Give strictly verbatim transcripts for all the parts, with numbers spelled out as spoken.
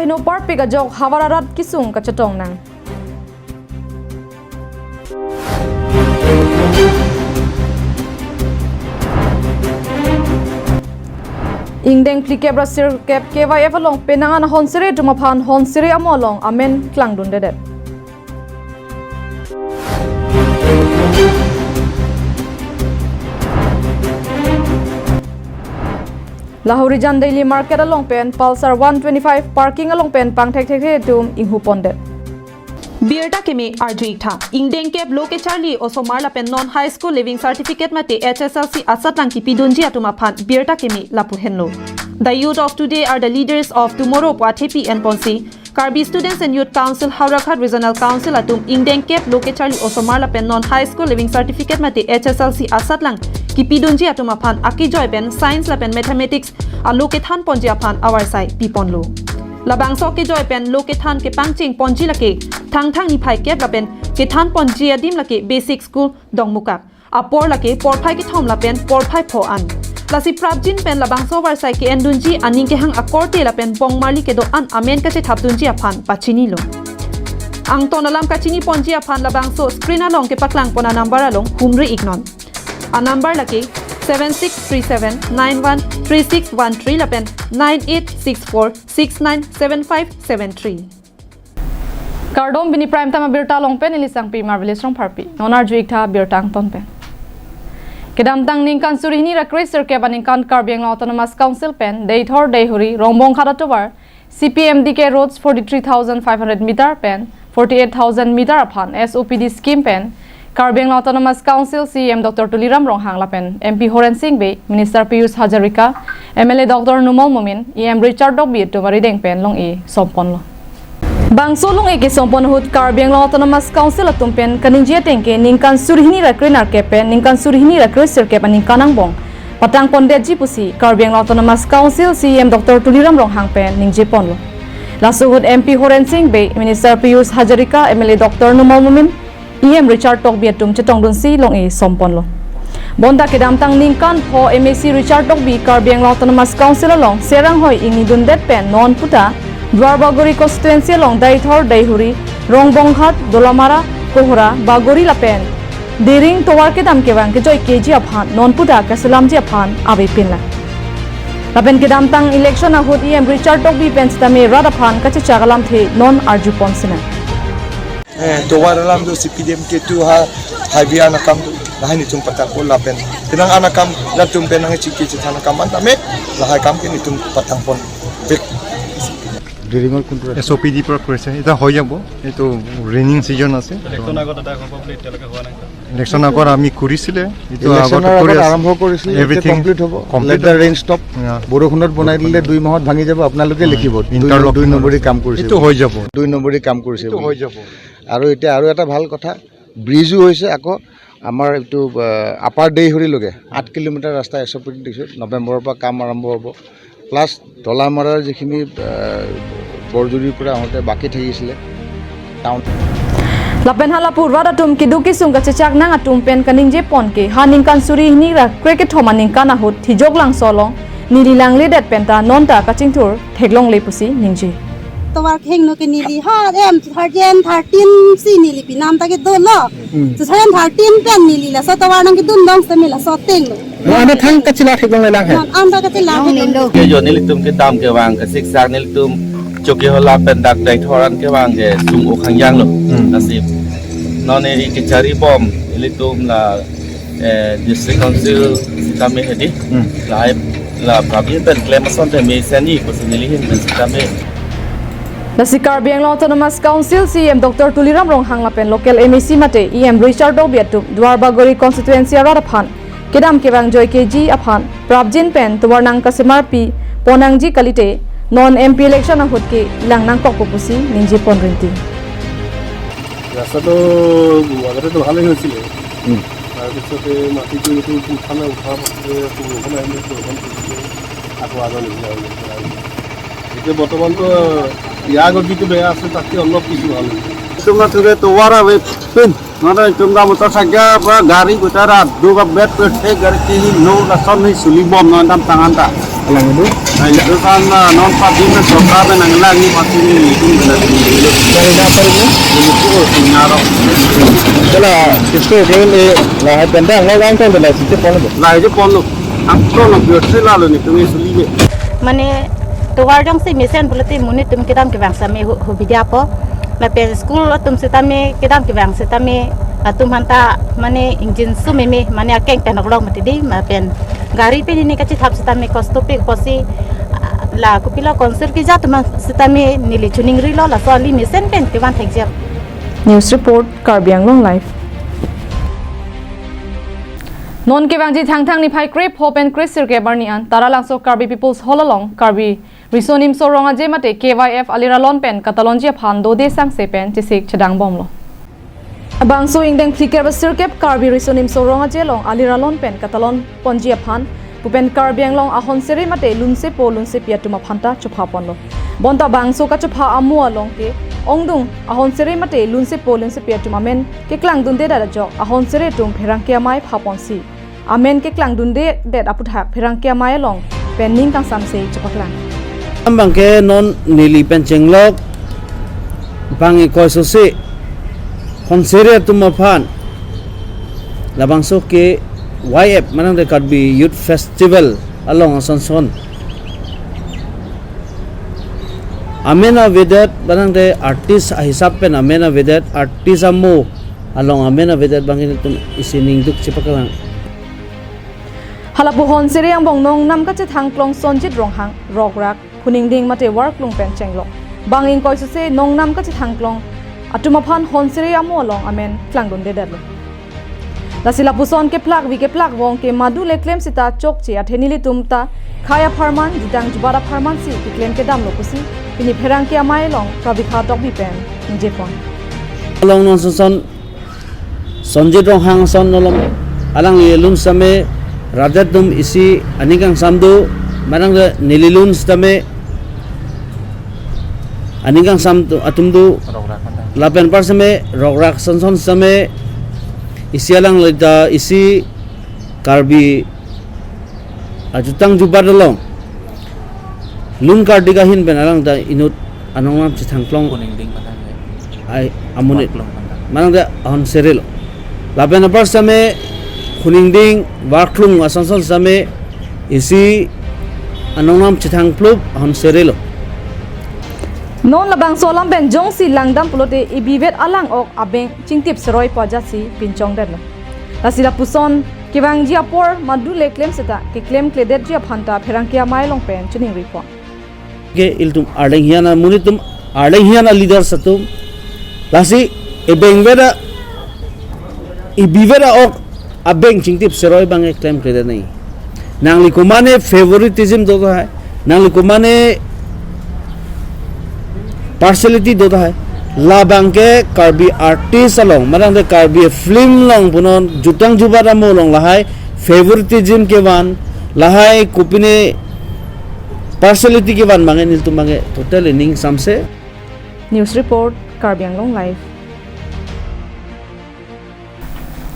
Noparpik ajok havar arat kesung kachetong nang. Ingdeng phlikep ra sirkep K Y F along penang an honsere atum aphan honsere amo along amen klangdundedet. Lahorijan Daily Market along pen Pulsar one twenty-five parking along pen pangthekthekthe atum inghupondet. Birta keme arju-iktha. Ingdeng kep lo kecharli osomar lapen non high school leaving certificate mate H S L C asatlang kipidunji atum aphan birta keme lapu henlo. The youth of today are the leaders of tomorrow pu athepi enponsi Karbi Students and Youth Council Howraghat Regional Council atum ingdeng kep lo kecharli osomar lapen non high school leaving certificate mate H S L C asatlang kipidunji atum aphan akejoi pen science lapen mathematics alo kethanponji aphan avarsai piponlo. Labangso akejoi pen lo kethan kepangchengponji lake Thangthang niphai kep lapen kethanponji adim lake basic school Dongmukak. Apor lake porphai kethom lapen porphai pho an. Lasi prapjin pen labangso avarsai ke-endunji aning kehang akorte lapen bongmarli kedo-an amen kachethapdunji aphan pachinilo. Angton alam kachiniponji aphan labangso screen along kepaklangpon anumber along humri-iknon. Anumber lake seven six three seven nine one three six one three lapen nine eight six four six nine seven five seven three. Kardom, pini Prime Time abirta along pen neli Sangpi Marvelous Rongpharpi. Non arju-iktha birta angton pen. Kedamtang ningkan suri hini ra kre sirkep aningkan Karbi Anglong Autonomous Council pen Deithor Deihori Rongbonghat atovar C P M D K roads forty-three thousand five hundred meter pen forty-eight thousand meter aphan S O P D scheme pen Karbi Anglong Autonomous Council C E M Doctor Tuliram Ronghang lapen M P Horen Sing Bey, Minister Piyush Hazarika, M L A Doctor Numal Momin, E M Richard Tokbi atum arideng pen long-e somponlo. Bangso long-e kesompon ahut Karbi Anglong Autonomous Council atum pen kaningje ateng ke ningkan suri hini ra kre nerkep pen ningkan suri hini ra kre sirkep aningkan angbong patangpondetji pusi Karbi Anglong Autonomous Council C E M Doctor Tuliram Ronghang pen ningjeponlo. Laso ahut M P Horen Sing Bey, Minister Piyush Hazarika, M L A Doctor Numal Momin, E M Richard Tokbi atum chetongdunsi long-e somponlo. Bonta kedamtang ningkan pho M A C Richard Tokbi Karbi Anglong Autonomous Council along Seranghoi ingnidundet pen non puta Duar Bagori constituency along Deithor Deihori, Rongbonghat, Dolamara, Kohora, Bagori lapen Dering tovar kedam kevang kejoi keji aphan non puta keselamji aphan avepinlang. Lapen kedamtang election ahut E M Richard Tokbi pen sitame rat aphan kachechak alamthe non arjupon sinang. Eh, tovar alam do C P D M K two ha, highway an akam do, lahai nelitum patangpon lapen. Penang an akam, latum penang chiki chethan akam an tame, lahai akam ke nelitum patangpon. Pik. ড্ৰিলিঙৰ কোনটো আছে? এছ অ' পি ডিৰ পৰা কৰিছে, এতিয়া হৈ যাব, এইটো ৰেইনিং ছিজন আছে। ইলেকশ্যন আগত এটা হ'ব বুলি এতিয়ালৈকে হোৱা নাই। ইলেকশ্যন আগত আমি কৰিছিলে, এইটো ইলেকশ্যনৰ আগতে আগত কৰি আছে। আৰম্ভ কৰিছিলে, এতিয়া এভৰিথিং কমপ্লিট হ'ব। কমপ্লিট Let the হ'ব। Rain stop। অ। বৰষুণত বনাই দিলে দুই মাহত ভাঙি যাব, আপোনালোকে অ, লিখিব। দুই, ইণ্টাৰলক দুই নম্বৰী কাম কৰিছে। এইটো হৈ যাব। দুই নম্বৰী কাম কৰিছে এইটো বুলি। হৈ যাব। আৰু এতিয়া আৰু এটা ভাল কথা, ব্ৰিজো হৈছে। আকৌ আমাৰ এইটো, আহ, আপাৰ দেইহুৰিলৈকে আঠ কিলোমিটাৰ ৰাস্তা এছ অ' পি দিছোঁ। নৱেম্বৰৰ পৰা কাম আৰম্ভ হ'ব। প্লাছ ডলামাৰাৰ যিখিনি, আহ, বৰজুৰিৰ পৰা আহোঁতে বাকী থাকিছিলে town. Lapen hala pu rat atum keduk kesung kachechak nang atum pen kaningjepon ke ha ningkan suri hini ra kre kethom aningkan ahut Thijok Langso along neli langledet penta nonta kachingthur theklongle pusi ningje. Tovar khengno ke neli ha em thirteen, thirteen si neli pinam ta kedolo. Hmm. Two thousand thirteen pen neli laso tovar nangkedun dong sitame laso atenglo. Lo anda thang kachila theklonglelang he. Non anda kachila theklong. Ke jo nelitum kedam kevang ke siksak nelitum Chokihola pen dak Deithor an kevang ke sung-o khangjang lo. Hmm. Lasi non e kechari bom nelitum la, eh, District Council sitame hedi. Hmm. Lahai la prapjin pen klem asonte mesen-i pusi neli ahin pen sitame. Lasi Karbi Anglong Autonomous Council C E M Doctor Tuliram Ronghang lapen local M A C mate E M Richard Tokbi atum Duar Bagori constituency arat aphan kedam kevang joi keji aphan prapjin pen tovar nangkasemarpipon nangji kalite non M P election ahut kelang nangkokpo pusi ningjepon rinti. ৰাস্তাটো আগতেতো ভালেই হৈছিলে। উম। তাৰপিছতে মাটিটো এইটো উঠা নাই, উঠাৰ পাছতে বৰষুণ আহিলে, বৰষুণ পৰিছিলে, আকৌ আগৰ নিচিনা হৈ গৈছে। এতিয়া বৰ্তমানতো ইয়াৰ আগত যিটো বেয়া আছিল, তাতকৈ অলপ কিছু ভাল হৈছে। Itum na tuge tovar ave pin. Nana itum da motorcycle pa gari gutara duga bet pe the gari kili lo lason ni suli bom non dam tangan ta. Langdu. Nah, itu kan, ah, non party pen sorkar pen nanglang ni party ni itu benar ini. Dari apa ini? Ini tuh, ini arok. Hala, isko kalian, eh, lahai pen ta, nanglang kan hala sisi pon lo. Lahai je pon lo. Angkro lo biar sih lalu ni tumi suli be. Mane tovar jongsi mesen pulote monit atum kedam kevang sitame hu-, hubi diya po. Lapen school atum sitame kedam kevang sitame latum aphanta mane ingjinso meme mane akeng pen oklong mati di lapen gari pen hini kachethap sitame kosto pik pusi, ah, la kopilo konsir keja atum sitame neli choningrilo, laso ali mesen pen kevan thekjep. News report, Karbi Anglong Live. Non kevangji Thangthang niphai krepho pen kresirkep arni an Taralangso Karbi People's Hall along Karbi Riso Nimso Rong Aje mate K Y F aliralon pen katalonji aphan dode sangse pen chesik chedang bomlo. Bangso ingdeng phlikep asirkep Karbi Riso Nimso Rong Aje along aliralon pen katalon ponji aphan, pupen Karbi Anglong ahonsere mate lunsepo lunsepi atum aphanta chopha ponlo. Bonta bangso kachopha amo along ke ongdung ahonsere mate lunsepo lunsepi atum amen keklangdunde dak ajok ahonsere atum pherangke amei pha ponsi amen keklangdunde det aputhak pherangke amei along pen ning kangsamse chepaklang. Abang ke non neli pen chenglok bang ingkoi sose honsere atum aphan labangso K Y F manang de Karbi Youth Festival along asonson amen avedet manang de artist ahisap pen amen avedet artist amo along amen avedet bang ilitum isi ningduk chepaklang. Halapu honsere angbong nongnam kachethang klong Sonjit Ronghang, Rokrak, Khuningding mate Warklung pen chenglok. Bang ingkoi sose nongnam kachethang klong atum aphan honsere amo along amen klangdunde detlo. Lasi lapuson keplak vi keplak vong ke madu le klem sita chokche athe nelitum ta khei apharman jutang jubat apharman si keklem kedamlo pusi pini pherangke amei along Pravikha Tokbi pen ningje pon. Along non son son Sonjit Ronghang ason nolom alangli lun sitame radet atum isi aning kangsam do manang de neli lun sitame aning kangsam tu-, atum do. Rokrak mantang. Lapen par sitame Rokrak sonson sitame isi alangli ta isi Karbi ajutang jubat along lun kardik ahin pen alang ta inut anongnam chethang klong Khuningding mantang ya. Ai amonit. Warklung mantang. Manang ta ahonsere lo. Lapen apar sitame Khuningding Warklung asonson sitame isi anongnam chethang plup ahonsere lo. Non labangso alam pen jongsi langdam pulote ibivet alang ok abeng chingtip seroi pu ajatsi pinchong detlo. Lasi lapuson kevangji apor madu le klem sita keklem kledetji aphanta pherangke amei along pen choningri pon. Ke ilitum arleng hiana monit atum arleng hiana leaders atum lasi ebeng veda ibiveda ok abeng chingtip seroi bang eklem kledet nai. Nangli komane favoritism do tahai, nangli komane partiality do tahai. Labang ke Karbi artist along manang de Karbi film along punon jutang jubat amo along lahai favoritism kevan, lahai kopine partiality kevan bang nelitum bang total ining samse. News report, Karbi Anglong Live.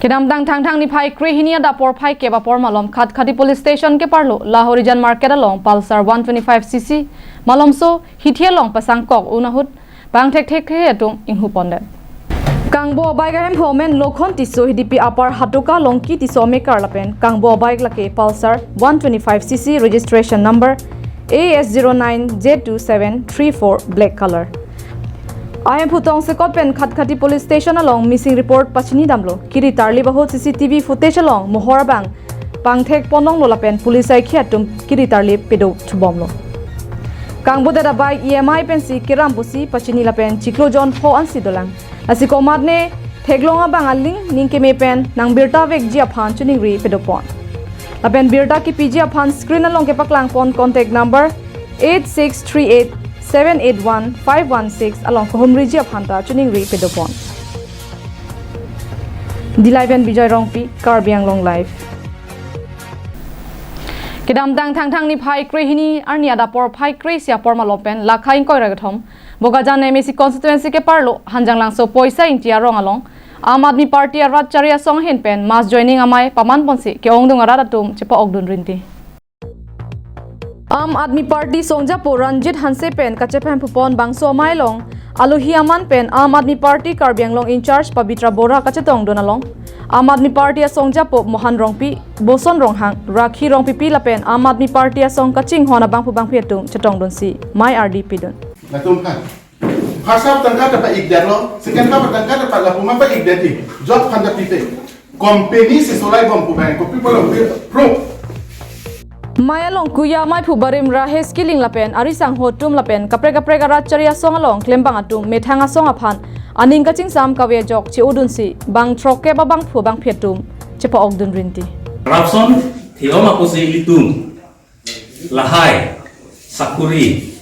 Kedamtang Thangthang niphai krehini adap porphai kep apor malom Khatkhati Police Station keparlo Lahorijan Market along Pulsar one twenty-five C C malomso hithi along pasang kok un ahut bang thekthekthe atum inghu pondet. Kangbo bike ahemphu amen Lokhon Tisso, hidipi apar Hatoka Longki Tisso amekar lapen kangbo bike lake Pulsar one twenty-five C C registration number A S zero nine Z two seven three four black color. Ahemphu tongsekot pen Khatkhati Police Station along missing report pachini damlo. Kiri tarlip ahut C C T V footage along mohor abang pangthek ponlonglo lapen police aikhi atum kiri tarlip pedo thubomlo. Kangbodet abike E M I pensi keram pusi pachini lapen chiklo jon pho ansi dolang. Lasi komatne theklong abang aling ning keme pen nang birta vekji aphan choningri pedopon. Lapen birta kepiji aphan screen along kepaklang pon contact number eight six three eight seven eight one five one six along kohumriji aphan ta choningri pedopon. Dillai pen Bijoy Rongpi, Karbi Anglong Live. Kedamtang Thangthang niphai krehini arni adap porphai kresi apor malom pen lakha ingkoi ra kethom Bokajan M A C constituency keparlo Hanjanglangso Poisa Ingti arong along Aam Aadmi Party arat chari asong ahin pen mass joining amei paman ponsi ke-ongdung arat atum chepa-okdun rinti. Aam Aadmi Party songjapo Ranjit Hanse pen kachepahemphu pon bangso amei along alohi aman pen Aam Aadmi Party Karbi Anglong in-charge Pabitra Bora kachetongdun along, Aam Aadmi Party asongjapo Mohan Rongpi, Boson Ronghang, Rakhi Rongpipi lapen Aam Aadmi Party asong kachinghon abangphu bangphi atum chetongdunsi mei ardi pidun. Latum kan. First half tangka ta pa-ikdet lo, second half tangka ta pa lapu ma pa-ikdet ti. Jok aphan ta pipe. Company si solai bom pu bang, kopi pulo pi proof. Mei along kuya meiphu barim Rahesh Killing lapen ari sangho atum lapen kaprek kaprek arat chari asong along klembang atum methang asong aphan aning kachingsam kave ajok che-odunsi bang throkkep abangphu bangphi atum chepa-okdun rinti. Corruption theom apotsi ilitum lahai sakuri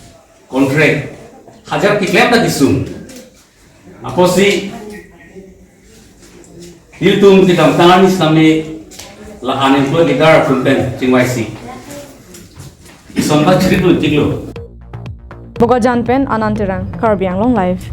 contract hajar keklem ta kesung. Apotsi ilitum kedamtang arni sitame la unemployed leader atum pen chingvaisi ison ba chiri dun tiklo. Bokajan pen Anand Terang, Karbi Anglong Live.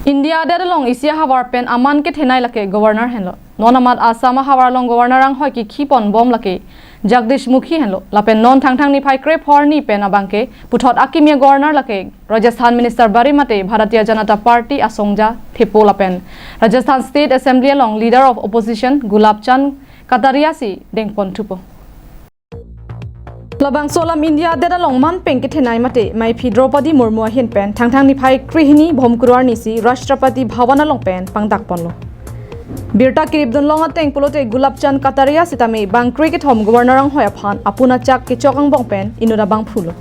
India adet along isi ahavar pen aman kethenei lake Governor henlo. Non amat Assam ahavar along Governor anghoi kekhi pon bom lake Jagdish Mukhi henlo. Lapen non Thangthang niphai krepho arni pen abangke puthot akimi a-Governor lake Rajasthan Minister barim mate Bharatiya Janata Party asongja thepo lapen Rajasthan State Assembly along Leader of Opposition Gulab Chand Kataria si dengpon thupo. Labangso alam India adet along manpeng kethenei mate meiphi Draupadi Murmu ahin pen Thangthang niphai krehini Bhomkuru arni si Rashtrapati Bhavan along pen pangdak ponlo. Birta kirip dunlong ateng pulote Gulab Chand Kataria sitame bangkre kethom Governor anghoi aphan apun achak kechok angbong pen inut abangphulo.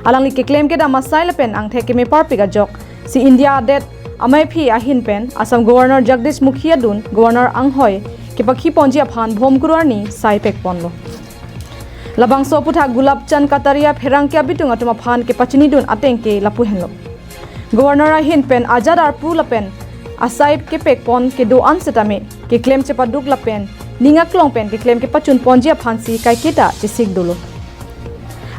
Alangli keklem kedam asai lapen angthek keme parpik ajok si India adet ameiphi ahin pen Assam Governor Jagdish Mukhi adun Governor anghoi kepakhi ponji aphan Bhomkuru arni sai pek ponlo. Labangso aputhak Gulab Chand Kataria pherangke abitung atum aphan kepachinidun ateng ke lapu henlo. Governor ahin pen ajat arpu lapen asai kepek pon kedo-an sitame keklem chepaduk lapen ning aklong pen keklem kepachun ponji aphansi kaiketa chesik dolo.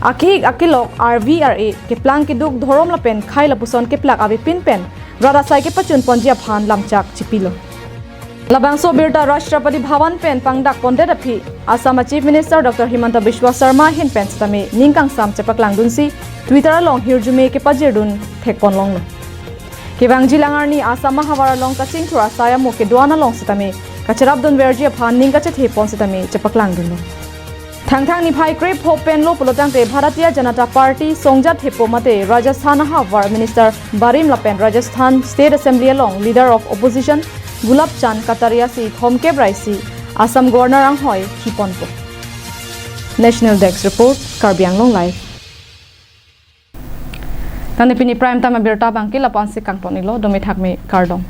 Akehik akelok R V R A keplang keduk dhorom lapen khei lapuson keplak avepin pen rat asai kepachun ponji aphan lamchak chipilo. Labangso birta Rashtrapati Bhavan pen pangdak pondet aphi Assam a Chief Minister Doctor Himanta Biswa Sarma ahin pen sitame ning kangsam chepaklangdunsi Twitter along hirjume kepajirdun thek ponlonglo. Kevangji lang arni Assam ahavar along kachingthur asai amo kedo-an along sitame kacherapdun verji aphan ning kachethe pon sitame chepaklangdunlo. Thangthang niphai krepho pen lo pulotangte Bharatiya Janata Party songja thepo mate Rajasthan ahavar Minister barim lapen Rajasthan State Assembly along Leader of Opposition Gulab Chand Kataria si thomkep raisi Assam Governor anghoi khiponpo. National Desk Report, Karbi Anglong Live. Tangte pini Prime Time abirta abangke lapu-ansi kangton-iklo, dome thakme, kardom.